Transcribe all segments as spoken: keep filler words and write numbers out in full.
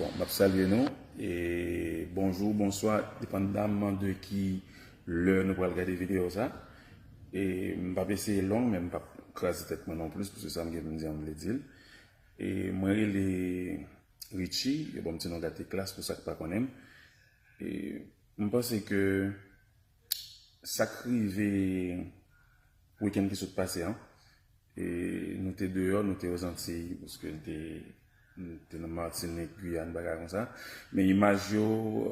Bon, m ap salye nou. E bonjou, bonswa, depandaman de ki lè nou pral gade videyo sa. E m p ap eseye long, men m p ap kraze tèt mwen non plis, paske sa m gen pou m di an, m vle di l. E mwen rele Richie, yo ban m ti non Gate Klas pou sa k pa konnen m. E m panse ke sa k rive wikenn ki sot pase an, e nou te deyò, nou te Ozantiy, paske n te, n te nan Matinik, Giyàn, bagay konsa. Men imaj yo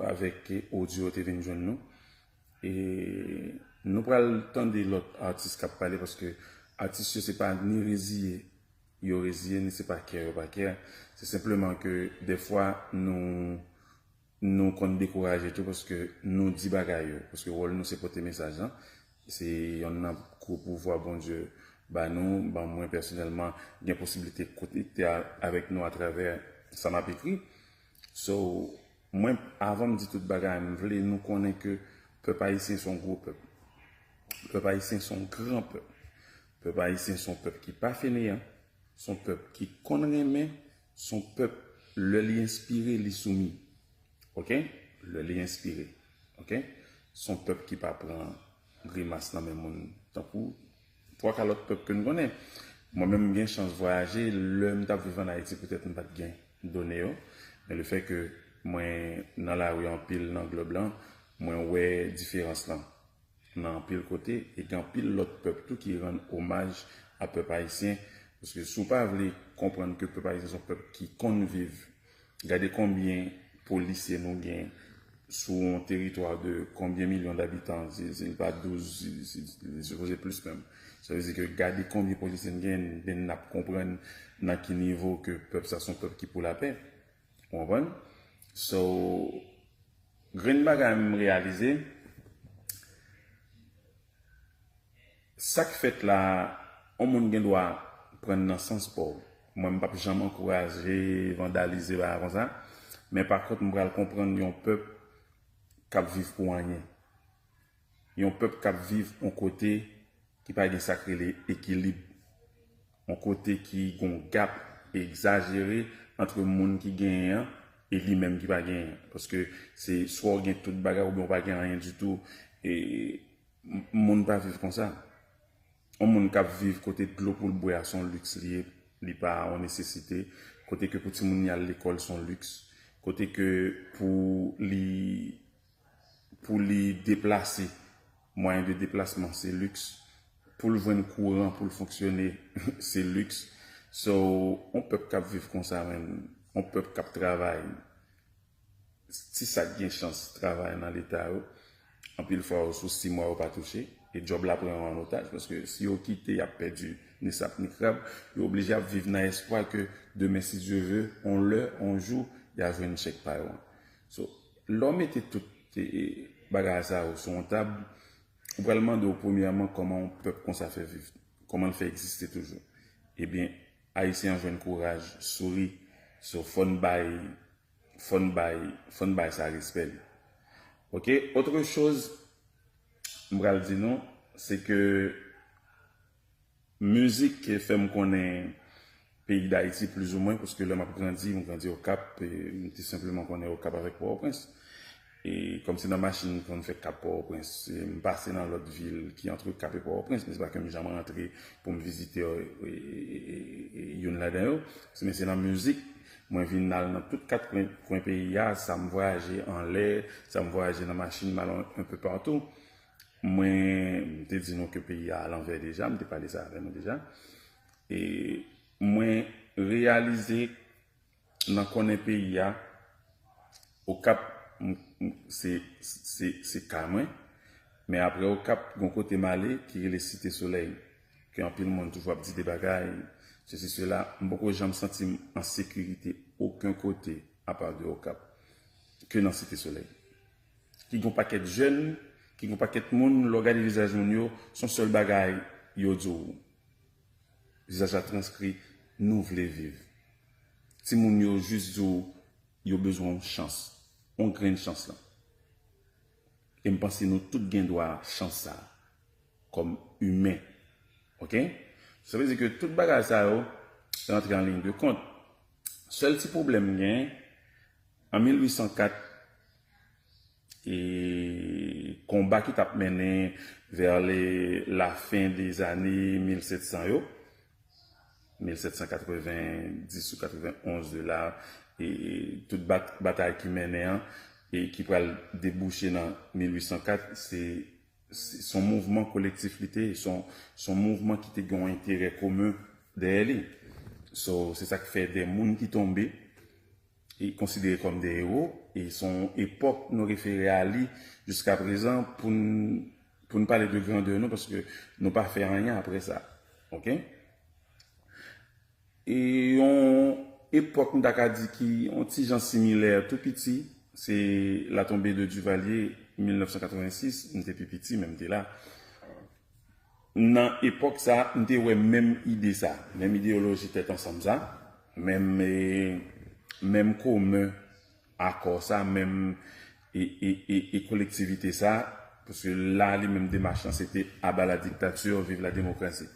avèk odyo te vin jwenn nou. E nou pral tande lòt atis k ap pale, paske atis yo se pa ni reziye yo reziye, ni se pa kè yo pa kè. Se senpleman ke dèfwa nou, nou konn dekouraje tou paske nou di bagay yo. Paske wòl nou se pote mesaj lan. Se yonn nan gwo pouvwa Bondye ba nou, ban mwen pèsonèlman, gen posiblite konekte a- avèk nou atravè sa m ap ekri. So, mwen, avan m di tout bagay, m vle nou konnen ke pèp ayisyen se yon gwo pèp. Pèp ayisyen se yon gran pèp. Pèp ayisyen se yon pèp ki pa feneyan, se yon pèp ki konn renmen, se yon pèp, lè li enspire, li soumi. Oke? Lè li enspire. Oke? Se yon pèp ki pa pran grimas nan men moun tankou twa ka lòt pèp ke n konnen. Mwen menm, m gen chans vwayaje, lè m t ap viv ann Ayiti, petèt m pa t gen done yo. Men lefètke mwen nan lari anpil nan glòb lan, mwen wè diferans lan nan anpil kote, e gen anpil lòt pèp tou ki rann omaj a pèp ayisyen. Paske si w pa vle konprann ke pèp ayisyen se yon pèp ki konn viv, gade konbyen polisye nou gen sou yon teritwa de konbyen milyon dabitan, si, si l pa douz, si, si, li sipoze plis menm. Sa vle di ke gade konbyen polisye n gen, then n ap konprann nan ki nivo ke pèp sa se yon pèp ki pou lapè. Ou konprann? So, grenn bagay m reyalize, sa k fèt la, yon moun gen dwa pran nan sans pa w. Mwen, m p ap janm ankouraje vandalize bagay konsa. Men pa kont, m pral konprann yon pèp k ap viv pou anyen. Yon pèp k ap viv yon kote ki pa gen sa k rele ekilib. Yon kote ki gon gap egzajere ant moun ki genyen an e li menm ki pa genyen. Paske se swa w gen tout bagay oubyen w pa gen anyen ditou. E m- moun pa viv konsa. Yon moun k ap viv kote dlo pou l bwè a se yon liks li ye, li pa yon nesesite. Kote ke pou timoun li al lekòl se yon liks. Kote ke pou li pou li deplase, mwayen de deplasman se liks. Pou l jwenn kouran pou l fonksyone, se liks. So, yon pèp k ap viv konsa menm, yon pèp k ap travay, ti sa k gen chans travay nan leta yo, anpil fwa yo sou sis mwa yo pa touche, e djòb la pran yo an otaj, paske si yo kite, y ap pèdi ni sap ni krab, yo oblije ap viv nan espwa ke demen, si Dye ve, yon lè, yon jou, y a jwenn chèk pa yo an. So, lè w mete tout e, e, bagay sa yo sou yon tab, ou pral mande w premyèman kòman yon pèp konsa fè viv, kòman l fè egziste toujou. Ebyen, Ayisyen an jwenn kouraj, souri, so fò n bay, fò n bay, fò n bay sa respè li. Oke, otre choz m pral di nou, se ke mizik fè m konnen peyi Dayiti plizoumwen, paske lè m ap grandi, m grandi Okap, e m te senpleman konnen Okap avèk Pòtoprens. E kòm se nan machin m konn fè Cap Pòtoprens, e m pase nan lòt vil ki antre Cap e Pòtoprens, men se pa ke m janm rantre pou m vizite e, e, e, e, e youn ladan yo. Se, men se nan mizik, mwen vin al nan tout kat kwen, kwen peyi a, sa m vwayaje anlè, sa m vwayaje nan machin, m al yon, yon pe patou. Mwen, m te di nou ke peyi a alanvè deja, m te pale sa avè nou deja. E mwen reyalize nan konnen peyi a, Okap, m- m- se, se, se ka mwen, men apre Okap, gon kote m ale ki rele Site Solèy, ke anpil moun toujou ap di de bagay, sesi, sela, m poko janm santi m an sekirite okenn kote apa de Okap, ke nan Site Solèy. Ki gon pakèt jèn, ki gon pakèt moun, lè w gade vizaj moun yo, se yon sèl bagay yo di w. Vizaj la transkri, nou vle viv. Timoun yo jis di w, yo bezwen yon chans, yon grenn chans lan. E m panse nou tout gen dwa chans sa, kòm imen. Oke? Sa vle di ke tout bagay sa yo rantre an liy de kont. Sèl ti pwoblèm m genyen, An mil uit san kat, e konba ki t ap mennen vers les, la fin des années mil sèt san yo, mil sèt san katrevenndis ou katrevenn onz de la, e tout bat, batay ki mennen an, e ki pral debouche nan mil uit san kat, se, se, se yon mouvman kolektif li te ye, se yon, se yon mouvman ki te gen yon enterè komen dèyè li. So, se sa k fè de moun ki tonbe, e konsidere kòm de ewo, e se yon epòk nou refere a li jiska prezan pou n, pou n pale de grandè nou, paske nou pa fè anyen apre sa. Oke? E yon epòk, m ta ka di ki yon ti jan similè, tou piti, se la tombée de Duvalier, mil nèf san katrevensis, m te pi piti, men m te la. Nan epòk sa, m te wè menm ide sa, menm ideyoloji tèt ansanm sa, menm, e, menm komen akò sa, menm, e, e, e, e kolektivite sa, paske la, li menm demach lan, se te à bas la dictature, vive la démocratie.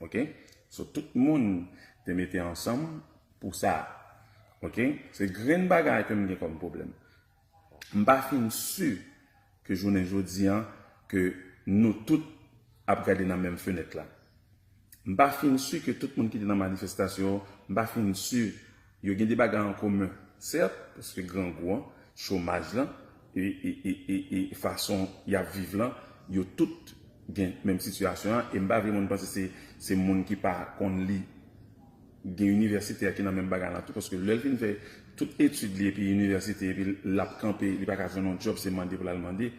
Oke? So, tout moun te mete ansanm pou sa. Oke? Se grenn bagay ke m gen kòm pwoblèm. M pa fin si ke jounen jodi an, ke nou tout ap gade nan menm fenèt la. M pa fin si ke tout moun ki te nan manifestasyon yo, m pa fin si yo gen de bagay an komen, sèt, paske grangou an, chomaj lan, e, e, e, e, e fason y ap viv lan, yo tout gen menm sitiyasyon an, e m pa vle moun panse se, se moun ki pa konn li, gen inivèsitè ki nan menm bagay lan tou, paske lè l fin fè tout etid li epi inivèsite, epi l ap kanpe, li pa ka jwenn yon djòb, se mande pou l al mande.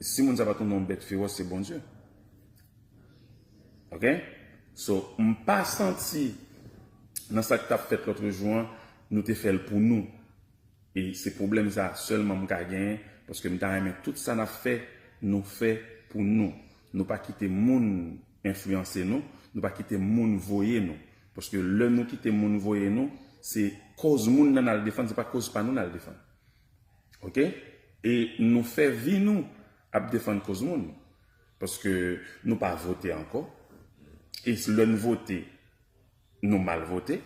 Si moun sa pa tounen yon bèt fewòs, se Bondye. Oke? So, m pa santi nan sa k t ap fèt lòt jou an, nou te fè l pou nou. E se pwoblèm sa sèlman m ka genyen, paske m ta renmen tout sa n ap fè, nou fè pou nou. Nou pa kite moun enfliyanse nou, nou pa kite moun voye nou. Paske lè nou kite moun voye nou, se koz moun nan n al defann, se pa koz pa nou n al defann. Oke? E nou fè vi nou ap defann koz moun. Paske nou pa vote ankò. E lè n vote, nou mal vote.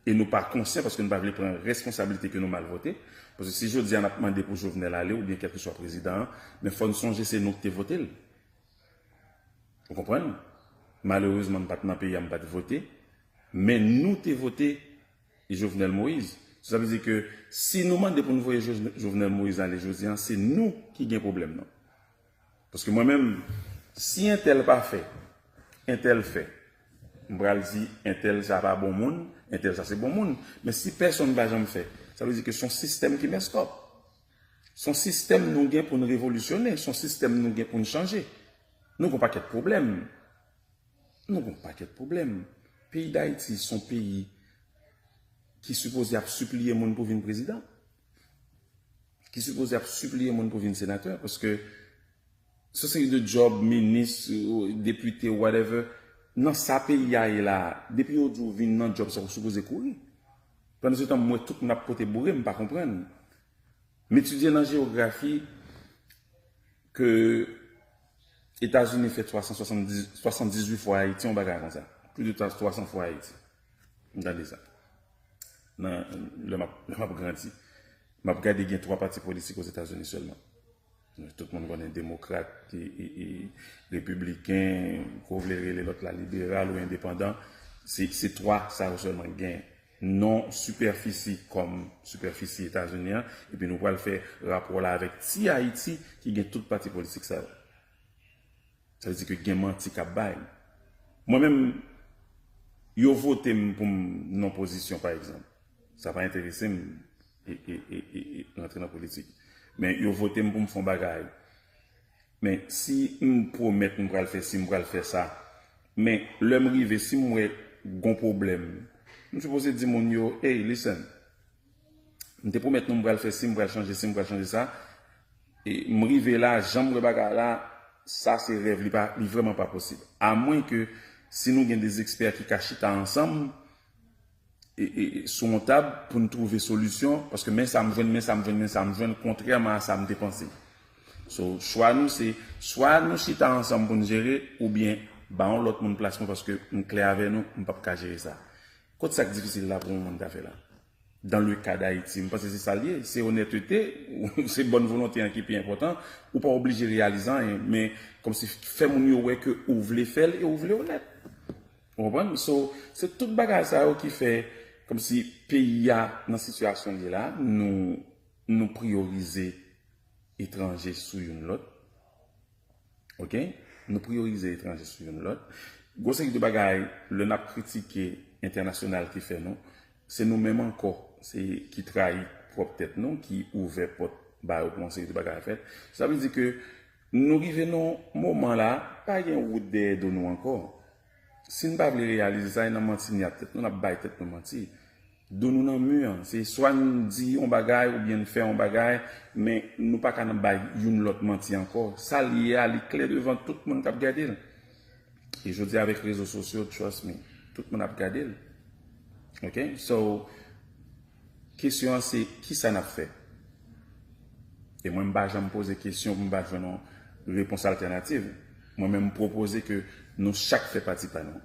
E nou pa konsyan paske nou pa vle pran responsablite ke nou mal vote. Paske si jodi a n ap mande pou Jovenel ale oubyen kèlkeswa prezidan an, men fò n sonje se nou ki te vote l. Ou konprann? Malerezman, m pa t nan peyi a, m pa t vote. Men nou te vote Jovenel Moïse. Sa vle di ke si nou mande pou n voye Jo-, Jovenel Moïse ale jodi a, se nou ki gen pwoblèm nan. Paske mwen menm, si entèl pa fè, entèl fè, m pral di entèl sa pa bon moun, entèl sa se bon moun. Men si pèsonn pa janm fè, sa vle di ke se yon sistèm ki mèskòp. Se yon sistèm nou gen pou n revolisyone, se yon sistèm nou gen pou n chanje. Nou gen yon pakèt pwoblèm. Nou gen yon pakèt pwoblèm. Peyi Dayiti se yon peyi ki sipoze ap sipliye moun pou vin prezidan, ki sipoze ap sipliye moun pou vin senatè, paske se yon seri de djòb, minis, depite, whatever, nan sa peyi a ye la, depi yo di w vin nan djòb sa, ou sipoze kouri. Pandan se tan, m wè tout moun ap pote boure, m pa konprann. M etidye nan jewografi ke Etazini fè twa san swasanndis, swasanndizuit fwa Ayiti, yon bagay konsa. Plis de twa san fwa Ayiti. M tande sa. Nan, lè m ap, lè m ap grandi. M ap gade gen twa pati politik Ozetazini sèlman. Tout moun konnen demokrat, e, e, e, repibliken, ke w vle rele lòt la, liberal ou endepandan. Se, se twa sa yo sèlman k gen non sipèfisi kòm sipèfisi Etazini an, epi nou pral fè rapò la avèk ti Ayiti ki gen tout pati politik sa yo. Sa vle di ke gen manti k ap bay. Mwen menm, yo vote m pou m nan pozisyon, pa egzanp. Sa pa enterese m e, e, e, e, e rantre nan politik. Men yo vote m pou m fè yon bagay. Men si m pwomèt m pral fè si, m pral fè sa. Men lè m rive, si m wè gon pwoblèm, m sipoze di moun yo, hey, listen, m te pwomèt nou m pral fè si, m pral chanje si, m pral chanje sa. E m rive la, jan m wè bagay la, sa se rèv, li pa, li vrèman pa posib. Amwen ke si nou gen de ekspè ki ka chita ansanm, e, e, e, sou yon tab pou n twouve solisyon, paske men sa m jwenn, men sa m jwenn, men sa m jwenn, kontrèman a sa m te panse. So, chwa nou se, swa nou chita ansanm pou n jere, oubyen ba yon lòt moun plas mwen, paske m klè avè nou, m p ap ka jere sa. Kot sa k difisil la pou yon moun ta fè la? Dans le cas d'Haïti, m panse se sa l ye. Se onètete, se bòn volonte an ki pi enpòtan. Ou pa oblije reyalize anyen, men kòmsi fè moun yo wè ke ou vle fè l e ou vle onèt. Ou konprann? So, se tout bagay sa yo ki fè kòmsi peyi a nan sitiyasyon l ye la, nou, nou priyorize etranje sou youn lòt. Ok? Nou priyorize etranje sou youn lòt. Gwo seri de bagay, lè n ap kritike entènasyonal ki fè nou, se nou menm ankò, se ki trayi pwòp tèt nou, ki ouvè pòt ba yo pou yon seri de bagay fèt. Sa vle di ke nou rive nan moman la, pa gen wout dèyè do nou ankò. Si n pa vle reyalize sa, e nan manti n y ap tèt nou, n ap bay tèt nou manti. Do nou nan mi an. Se swa n di yon bagay oubyen n fè yon bagay, men nou pa ka nan bay youn lòt manti ankò. Sa l ye a, li klè devan tout moun k ap gade l. E jodi a, avèk rezo sosyo, trust me, tout moun ap gade l. Ok? So, kesyon an se, kisa n ap fè? E mwen, m pa janm poze kesyon pou m pa jwenn yon repons altènativ. Mwen menm, m pwopoze ke nou chak fè pati pa nou.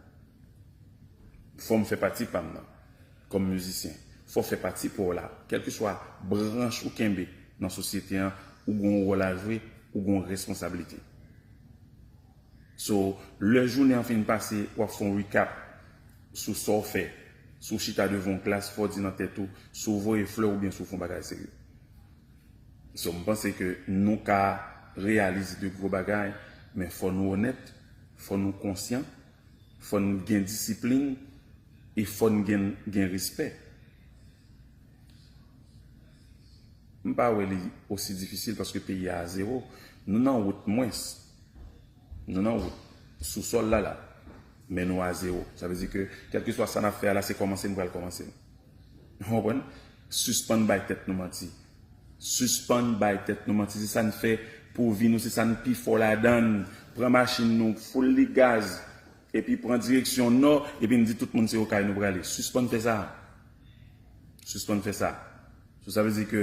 Fò m fè pati pa m nan, kòm mizisyen. Fò w fè pati pa w la. Kèlkeswa branch ou kenbe nan sosyete an, ou gen yon wòl a jwe, ou gen yon responsablite. So, lè jounen an fin pase, w ap fè yon recap sou sa w fè. Si w chita devan yon klas, fò w di nan tèt ou, si w voye flè oubyen si w fè yon bagay serye. So, m panse ke nou ka reyalize de gwo bagay, men fò nou onèt, fò nou konsyan, fò n gen disiplin, e fò n gen, gen respè. M pa wè li osi difisil paske peyi a a zewo. Nou nan wout mwens. Nou nan wout. Sousòl la la. Men nou a zewo. Sa vle di ke, kèlkeswa sa n ap fè a la, se kòmanse n pral kòmanse. Ou konprann? Sispann bay tèt nou manti. Sispann bay tèt nou manti. Se sa n fè pou vi nou, se sa n pi fò ladan l. Pran machin nou, foul li gaz, epi pran direksyon nò, epi n di tout moun se Okay nou prale. Sispann fè sa. Sispann fè sa. So, sa vle di ke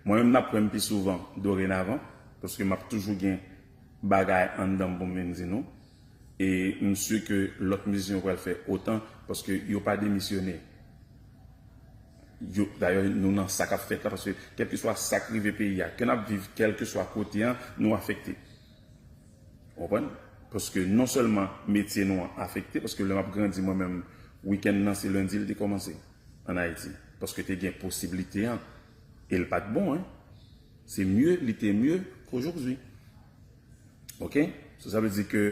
mwen menm n ap wè m pi souvan dorenavan, paske m ap toujou gen bagay anndan m pou m vin di nou. E m si ke lòt mizisyen yo pral fè otan, paske yo pa demisyone. Yo, dayè, nou nan sa k ap fèt la, paske kèlkeswa sa k rive peyi a, ke n ap viv kèlkeswa kote an, nou afekte. Ou konprann? Paske non sèlman metye nou an afekte, paske lè m ap grandi, mwen menm, wikenn nan, se lendi l te kòmanse ann Ayiti. Paske te gen posiblite an, e l pa t bon, en. Se mye, li te mye k'aujourdhui. Ok? So, sa vle di ke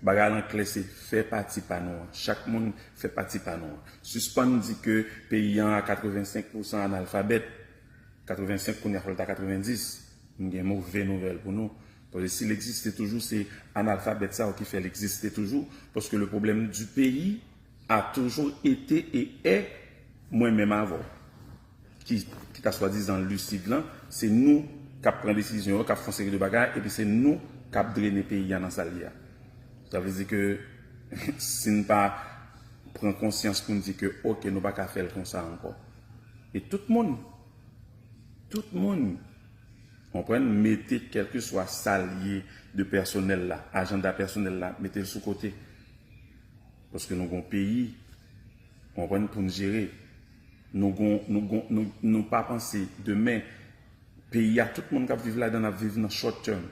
bagay lan klè, se fè pati pa nou an. Chak moun fè pati pa nou an. Sispann di ke peyi an a katrevensenk pousan analfabèt. Katrevensenk, kounye a fò l ta katrevendis. M gen move nouvèl pou nou. Paske si l egziste toujou, se analfabèt sa yo ki fè l egziste toujou. Paske le problème du pays a toujours été et est mwen menm avè w. Ki, ki ta swadizan lisid lan, se nou k ap pran desizyon yo, k ap fè yon seri de bagay, epi se nou k ap drene peyi a nan sa l ye a. Sa vle di ke si n pa pran konsyans pou n di ke, ok, nou pa ka fè l konsa ankò. E tout moun, tout moun, konprann, mete kèlkeswa sa l ye de pèsonèl la, ajanda pèsonèl la, mete l sou kote. Paske nou gon peyi, konprann, pou n jere. Nou gon, nou gon, nou, nou pa panse demen. Peyi a, tout moun k ap viv ladan l ap viv nan short term.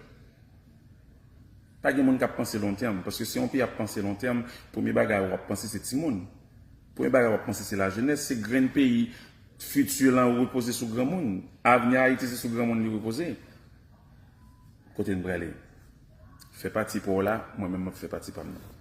Pa gen moun k ap panse long term, paske si yon peyi ap panse long term, premye bagay w ap panse se timoun. Premye bagay w ap panse se lajenès, se grenn peyi fiti lan repoze sou granmoun. Avni Ayiti se sou granmoun li repoze. Kote n prale? Fè pati pa w la, mwen menm m ap fè pati pa m nan.